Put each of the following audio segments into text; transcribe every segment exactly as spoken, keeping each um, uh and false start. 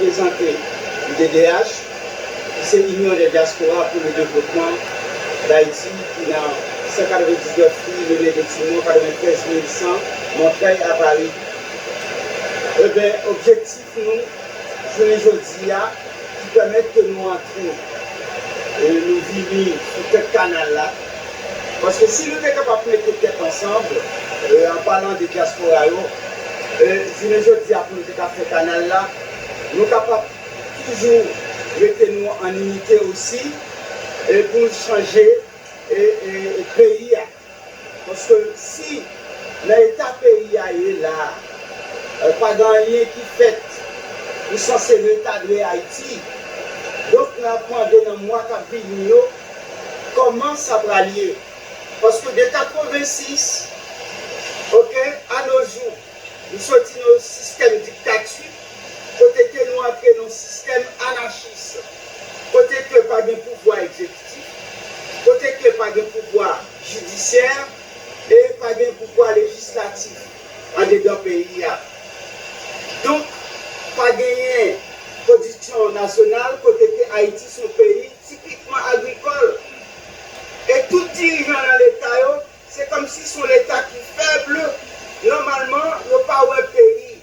Prezante I D D H, ki se Union des Diasporas pour le Développement d'Haïti, ki nan san katrevendiznèf rue René Destimon, katreventrèz mil san, Montreuil à Paris. Eben, objektif nou, jounen jodi a, ki pèmèt ke nou antre, e nou vini sou tèt kanal la. Paske si nou te kapab mete tèt ansanm, e, an palan de dyaspora yo, e, jounen jodi a pou nou te ka fè kanal la, nou kapab toujou rete nou an inite osi, e pou nou chanje, e, e, e peyi a. Paske si nan eta peyi a ye la, e, pa gen anyen ki fèt, nou sanse retadre Ayiti. Donk, n ap mande nan mwa k ap vini yo, kòman sa pral ye. Paske de katrevensis, oke, a no jou, nou soti nan yon sistèm diktati, kote ke nou antre nan yon sistèm anachis, kote ke pa gen pouvwa egzekitif, kote ke pa gen pouvwa jidisyè, e pa gen pouvwa lejislatif andedan peyi a. Donk, pa genyen pwodiksyon nasyonal, kote ke Ayiti se yon peyi tipikman agrikòl. E tout dirijan nan Leta yo, se kòmsi se yon Leta ki fèb. Nòmalman, yo pa wè peyi.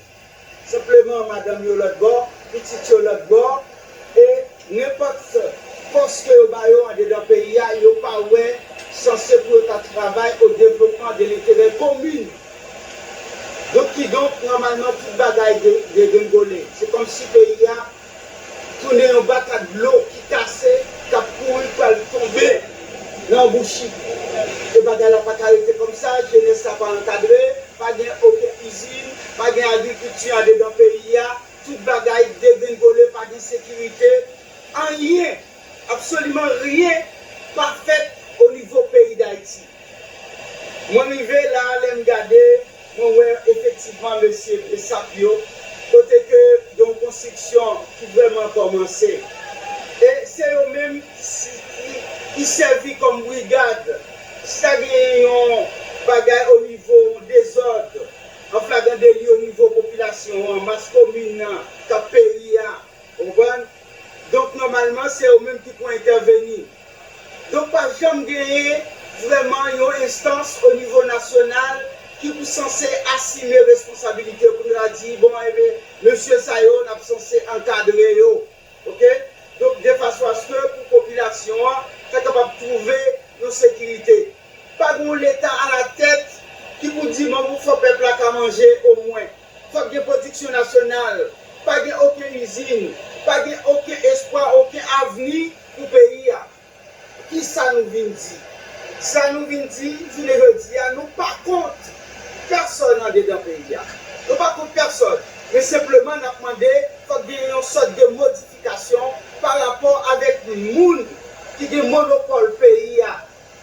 Senpleman, madanm yo lòt bò, pitit yo lòt bò, e nenpòt pòs ke yo ba yo andedan peyi a, yo pa wè sanse pou yo ta travay o devlopman de lenterè komin. Donk, kidonk, nòmalman, tout bagay de-, degringole. Se kòmsi peyi a tounen yon baka dlo ki kase, k ap kouri pral tonbe nan bouchi. E bagay la pa ka rete kòmsa, jenès la pa ankadre, pa gen okenn izin, pa gen agrikilti andedan peyi a, tout bagay degringole, pa gen sekirite, anyen, absoliman ryen pa fèt o nivo peyi Dayiti. Mwen rive la, lè m gade, mwen wè efektivman mesye Besap yo, kote ke gen yon konstriksyon ki vrèman kòmanse. E se yo menm ki, ki, ki sèvi kòm brigad. Si ta genyen yon bagay o nivo, yon dezòd, an flagran deli o nivo popilasyon an, mas komin nan, k ap peri a, ou konprann? Donk, nòmalman, se yo menm ki pou entèveni. Donk, pa janm genyen vrèman yon enstans o nivo nasyonal ki pou sanse asime responsabilite pou nou ta di, bon, ebyen, mesye sa yo, n ap sanse ankadre yo. Oke? Donk, de fason aske pou popilasyon an ta kapab twouve yon sekirite. Pa gen yon Leta alatèt ki pou di, bon, pou fò pèp la ka manje omwen. Fòk gen pwodiksyon nasyonal. Pa gen okenn izin. Pa gen okenn espwa, okenn avni pou peyi a. Kisa nou vin di? Sa nou vin di, jounen jodi a, nou pa kont pèsòn andedan peyi a. Nou pa kont pèsòn. Men senpleman, n ap mande, fòk gen yon sòt de modifikasyon pa rapò avèk moun ki gen monopòl peyi a,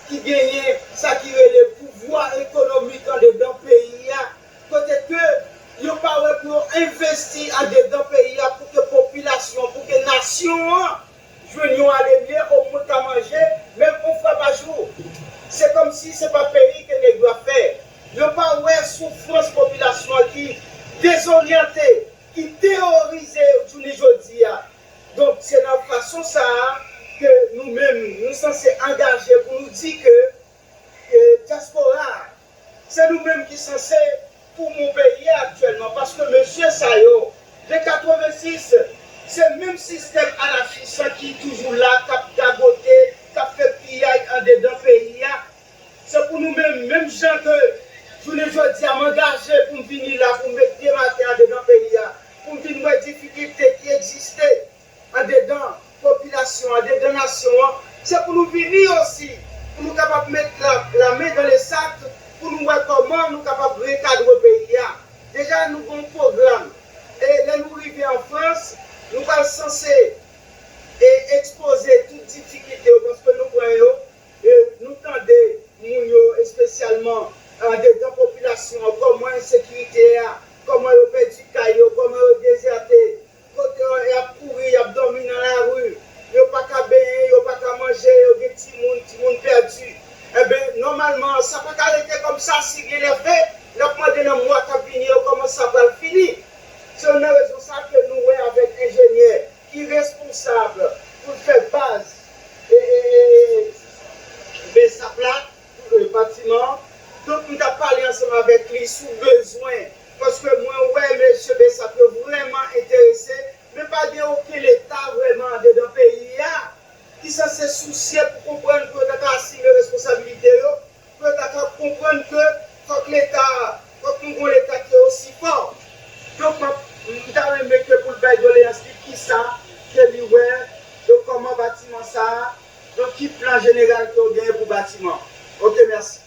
ki genyen sa ki rele pouvwa ekonomik andedan peyi a, kote ke yo pa wè pou yo envesti andedan peyi a pou ke popilasyon, pou ke nasyon an jwenn yon alemye, omwen ka manje, menm yon fwa pa jou. Se kòmsi se pa peyi ke nèg yo ap fè. Yo pa wè soufrans popilasyon an ki dezoryante, ki teworize jounen jodi a. Donk, se nan fason sa a ke nou menm, nou sanse angaje pou nou di ke, e, dyaspora a, se nou menm ki sanse poumon peyi a aktyèlman, paske mesye sa yo, de katrevensis, se menm sistèm anachis lan ki toujou la, k ap gagote, k ap fè piyay andedan peyi a. Se pou nou menm, menm jan ke jounen jodi a, m angaje pou m vini la, pou m met pye m atè andedan peyi a, pou m vin wè difikilte ki egziste andedan popilasyon an, andedan nasyon an, se pou nou vini osi, pou nou kapab met la, la men dan le sak, pou nou wè kòman nou kapab rekadre peyi a. Deja, nou gen yon pwogram. E lè nou rive an Frans, nou pral sanse e ekspoze tout difikilte yo, paske nou pran yo, e nou tande moun yo, espesyalman andedan popilasyon an, kòman ensekirite a, kòman yo pèdi kay yo, kòman yo dezète, kote yo, y ap kouri, y ap dòmi nan lari, yo pa ka benyen, yo pa ka manje, yo gen timoun, timoun pèdi. Enben, nòmalman, sa pa ka rete kòmsa, si gen lè fè, n ap mande nan mwa k ap vini yo kòman sa pral fini. Donk, m t ap pale ansanm avèk li sou bezwen, paske mwen wè mesye Bessap yo vrèman enterese, men pa gen okenn leta vrèman andedan peyi a. Ki sanse sousye pou konprann ke yo ta ka asime responsabilite yo, ke yo ta ka konprann ke fòk leta, fòk nou gon leta ki osi fò. Donk, m ap, m ta renmen ke pou l bay doleyans li, kisa ke li wè, donk, kòman batiman sa a, donk, ki plan jeneral ke yo genyen pou batiman. Oke, mèsi.